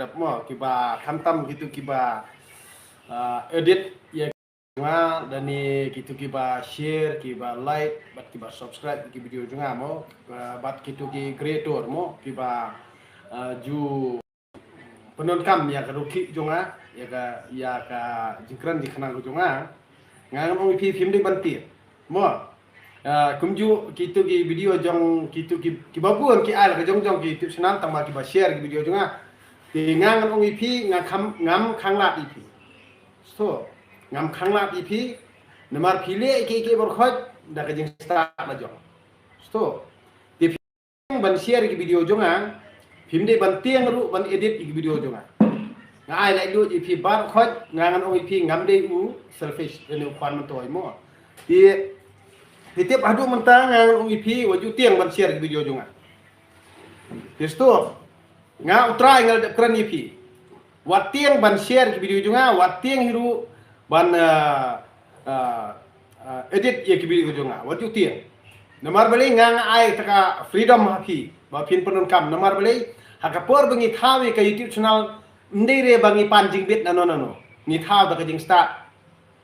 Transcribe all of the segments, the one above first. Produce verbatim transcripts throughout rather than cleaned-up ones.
mo, kiba khamtam kitu kiba, ah, edit ïa jong nga, lane kitu kiba share, kiba like, bad kiba subscribe ki video jong nga mo, ah, bad kitu ki creator mo, kiba, ah, ju pyndonkam ïa ka rukom jong nga, ïa ka, ïa ka jingkren jingkynmaw jong nga. Nga ngan ong ïa phi, phim dei ban tieng mo. Ah, kumjuh kitu ki video jong kitu ki, kiba bun ki ai la ka jong jong ki YouTube channel, tang ba kiba share ki video jong nga. Te nga ngan ong ïa phi, nga kham, ngam khanglad ïa phi. Sngewthuh, ngam khanglad ïa phi. Namar phi leh ïa ki, ïa ki baroh khoit da ka jingstad la jong. Sngewthuh. Te phi ban share ïa ki video jong nga, phim dei ban tieng ruh ban edit ïa ki video jong nga. Nga ai laitluid ïa phi baroh khoit, nga ngan ong ïa phi ngam dei u selfish, lane u khwan myntoi mo. Te, te tip haduh mynta nga ngan ong ïa phi wat ju tieng ban share ïa ki video jong nga. Te sngewthuh, nga U Trai nga la dep kren ïa phi. Wat tieng ban share ki video jong nga, wat tieng hi ruh ban, ah, ah, ah, edit ïa ki video jong nga. Wat ju tieng. Namar balei nga, nga ai kata ka freedom ha phi ba phin pyndonkam. Namar balei, ha ka por ba ngi thaw ïa ka YouTube channel, ym dei re ba ngi pan jingbit nano nano. Ngi thaw da ka jingstad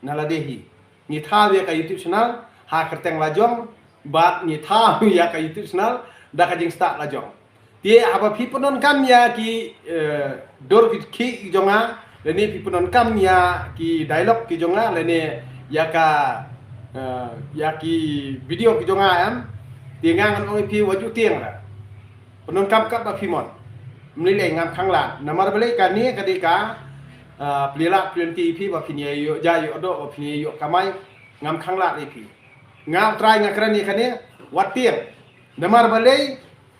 na lade hi. Ngi thaw ïa ka YouTube channel ha ka kyrteng la jong, bad ngi thaw ïa ka YouTube channel da ka jingstad la jong. Te haba phi pyndonkam ïa ki, eh, dur ki khih ki jong nga, lane phi pyndonkam ïa ki dialogue ki jong nga, lane ïa ka, eh, ïa ki video ki jong nga, em, te nga ngan ong ïa phi wat ju tieng la. Pyndonkam katba phi mon. Ym lei lei, ngam khanglad. Namar balei, kane ka dei ka, ah, pynlait pynlait ïa phi ba phin ïoh ja ïoh doh, ba phin ïoh kamai. Ngam khanglad ïa phi. Nga U Trai nga kren ïa kane, wat tieng. Namar balei,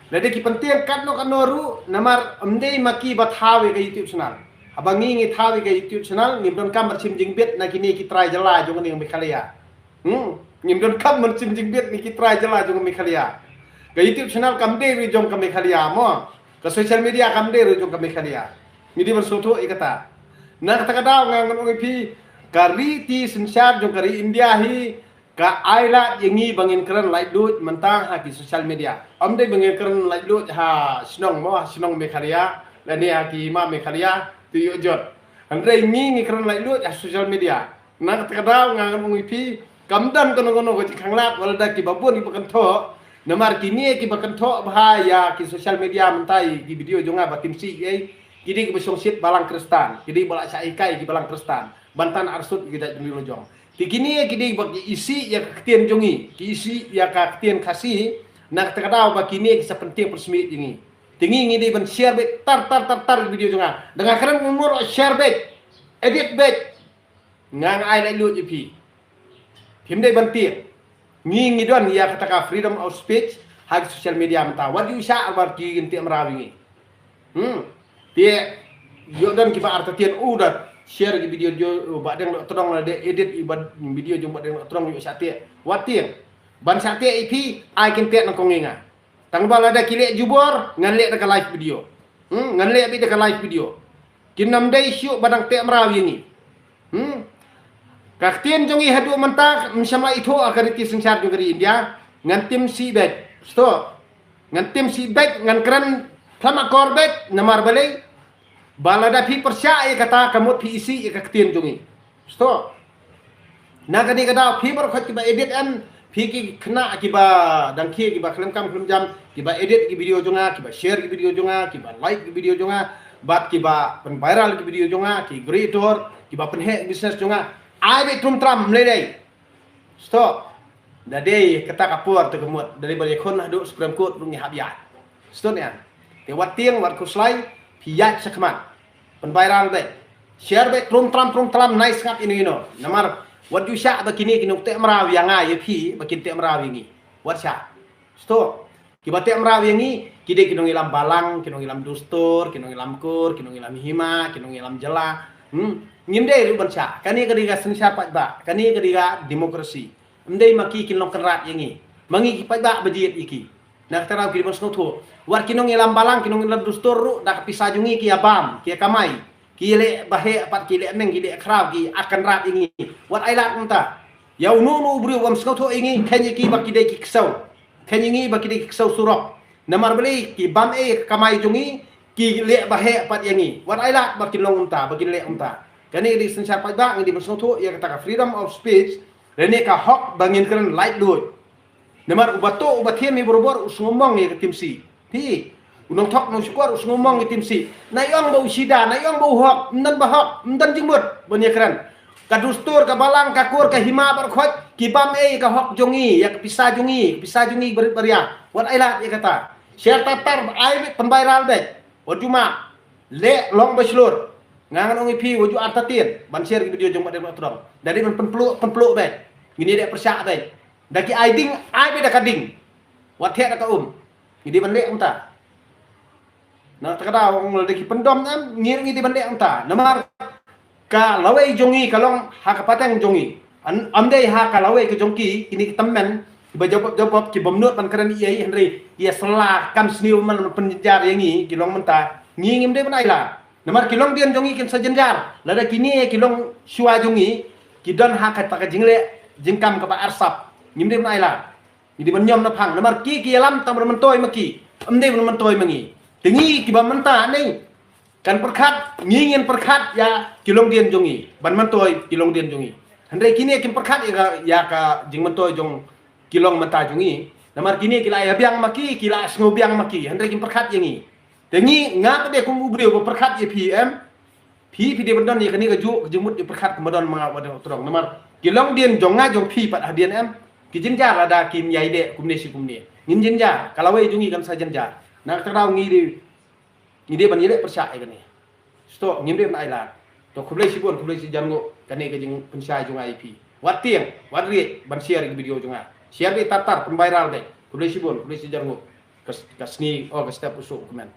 lada ki pyntieng katno katno ruh, namar ym dei ma ki ba thaw ïa ka YouTube channel. Haba ngi ngi thaw ïa ka YouTube channel, ngim donkam ban shim jingbit na kine ki trai jylla jong ngi Meghalaya. Hmm, ngim donkam ban shim jingbit na ki trai jylla jong Meghalaya. Ka YouTube channel kam dei ruh jong ka Meghalaya mo. Ka social media kam dei ruh jong ka Meghalaya. Ngi dei ban sngewthuh ïa kata. Na kata ka daw nga ngan ong ïa phi, ka riti synshar jong ka ri India hi ka ai lad ïa ngi ba ngin kren laitluid mynta ha ki social media. Ym dei ba ngin kren laitluid ha shnong mo, ha shnong Meghalaya, lane ha ki hima Meghalaya, te ïoh jot. Hynrei ngi ngi kren laitluid ha social media. Na kata ka daw nga ngan ong ïa phi, kam don kano kano ka jingkhanglad, wat la da kiba bun kiba kynthoh. Namar kine kiba kynthoh bha ïa ki social media mynta ïa ki video jong nga ba tim sih ei, ki dei kiba shongshit balang Khristan, ki dei ba la shah hikai ki balang Khristan ban tan arsut ïa ki jait bynriew la jong. Te kine ki dei ba ki isih ïa ka ktien jong ngi, ki isih ïa ka ktien Khasi. Na kata ka daw ba kine ki sa pyntieng pynsmit ïa ngi. Te ngi ngi dei ban share beit tar tar tar tar ki video jong nga. Da nga kren kumno ruh share beit, edit beit. Nga nga ai laitluid ïa phi. Phim dei ban tieng. Ngi ngi don ïa kata ka freedom of speech ha ki social media mynta. Wat ju shah ba ki kin teh mraw ïa ngi. Hmm. Te ïoh don kiba artatien, u da share ki video jong Bah Deng Dohtdong, la dei edit ïa ba video jong Bah Deng Dohtdong ïoh shah teh. Wat tieng. Ban shah teh ïa phi, ai kin teh nyngkong ïa nga. Tang ba lada ki leh jubor, ngan leh da ka live video. Hmm, ngan leh beit da ka live video. Kin ym dei shuh ba dang teh mraw ïa ngi. Hmm. Ka ktien jong ngi haduh mynta ym shym la ithuh ha ka riti synshar jong ka ri India. Ngan tim sih beit. Sngewthuh. Ngan tim sih beit, ngan kren phlam akor beit, namar balei? Ba lada phi pyrshah ïa kata, ka mut phi isih ïa ka ktien jong ngi. Sngewthuh. Na kane ka daw phi baroh khoit kiba edit, em, phi ki khynnah kiba dang khie, kiba khlem kam khlem jam, kiba edit ki video jong nga, kiba share ki video jong nga, kiba like ki video jong nga, bad kiba pynviral ki video jong nga, ki creator, kiba pynheh business jong nga. Ai beit trum tram, ym lei lei. Sngewthuh. Da dei kata ka por te ka mut, da dei ba ïakhun haduh Supreme Court ruh ngi hap ïaid. Sngewthuh ne em? Te wat tieng, wat khuslai, phi ïaid shakhmat. Pynviral beit. Share beit trum tram trum tram, nai sngap ino ino. Namar wat ju shah ba kine ki nongteh mraw ïa nga ïa phi ba kin teh mraw ïa ngi. Wat shah. Sngewthuh. Kiba teh mraw ïa ngi ki dei ki nongïalam balang, ki nongïalam dustur, ki nongïalam kur, ki nongïalam hima, ki nongïalam jylla. Hmm. Ngim dei ruh ban shah. Kane ka dei ka synshar paidbah. Kane ka dei ka demokrasi. Ym dei ma ki kin long kynrad ïa ngi. Ma ngi ki paidbah ba jied ïa ki. Na kata ka daw ki dei ban sngewthuh. Wat ki nongïalam balang, ki nongïalam dustur ruh, da ka pisa jong ngi ki ïa bam, ki ïa kamai. Ki leh ba heh pat, ki leh meng, ki leh khraw, ki ïa kynrad ïa ngi. Wat ai lad kumta. Ïa uno uno u briew bym sngewthuh ïa ngi, kheiñ ïa ki ba ki dei ki ksew. Kheiñ ïa ngi ba ki dei ki ksew surok. Namar balei? Ki bam ei ka kamai jong ngi, ki leh ba heh pat ïa ngi. Wat ai lad ba kin long kumta, ba kin leh kumta. Kane ka dei synshar paidbah, ngi dei ban sngewthuh ïa kata ka freedom of speech, lane ka hok ba ngin kren laitluid. Namar uba tuh uba thiam hi barabor u sngewmong ïa ka timsi. Phi, u nongthok nongshukor u sngewmong ïa ka timsi. Nai ong ba u shida, nai ong ba u hok, ym don ba hok, ym don jingmut ban ïakren. Ka dustur, ka balang, ka kur, ka hima bad ka khoit ki bam ei ïa ka hok jong ngi, ïa ka pisa jong ngi, ka pisa jong ngi barit baria. Wat ai lad ïa kata. Share tar tar, ai beit, pynviral beit. Wat ju map. Leh long ba shlur. Nga ngan ong ïa phi, wat ju artatien ban share ki video jong Bah Deng Bah Trong. Da dei ban pynpluh, pynpluh beit. Ngin ïadei pyrshah beit. Da ki ai ding, ai beit da ka ding. Wat theh da ka um. Ngi dei ban leh kumta. Na kata ka daw, ong lada ki pyndom em, ngi, ngi dei ban leh kumta. Namar ka lawei jong ngi ka long ha ka pateng jong ngi. Ym, ym dei ha ka lawei ka jong ki, kine ki tymmen, kiba jop jop, ki bym nud ban kren ei ei, hynrei ïa sla kam sniew man pynjar ïa ngi, ki long mynta, ngi ngim dei ban ai lad. Namar ki longdien jong ngi kin sa jynjar, lada kine ki longshuwa jong ngi ki don ha kata ka jingleh jingkam kaba arsap, ngim dei ban ai lad. Ngi dei ban ñiom na phang, namar ki ki ïalam tang ban myntoi ma ki, ym dei ban myntoi ma ngi. Te ngi kiba mynta ne kan pyrkhat, ngi ngin pyrkhat ïa ki longdien jong ngi, ban myntoi ki longdien jong ngi. Hynrei kine kim pyrkhat ïa ka, ïa ka jingmyntoi jong ki long mynta jong ngi. Namar kine ki la ïa biang ma ki, ki la sngew biang ma ki, hynrei kim pyrkhat ïa ngi. Te ngi, nga pat de kum u briew ba pyrkhat ïa phi em, phi, phi dei ban don ïa kane kajuh ka jingmut jingpyrkhat kumba don ma nga Bah Deng Bah Trong. Namar ki longdien jong nga jong phi pat hadien em, ki jynjar lada kim ïai dei kumne shi kumne. Ngin jynjar, ka lawei jong ngi kan sa jynjar. Na kata ka daw ngi dei, ngi dei ban ïaleh pyrshah ïa kane. Stok, ngim dei ban ai lad. To khublei shibun, khublei shihajar nguh, kane ka jingpynshai jong nga ïa phi. Wat tieng, wat rieh ban share ïa ka video jong nga. Share beit tar tar, pynviral beit. Khublei shibun, khublei shihajar nguh. Ka, ka sngi, oh, ka step u suk u kmen.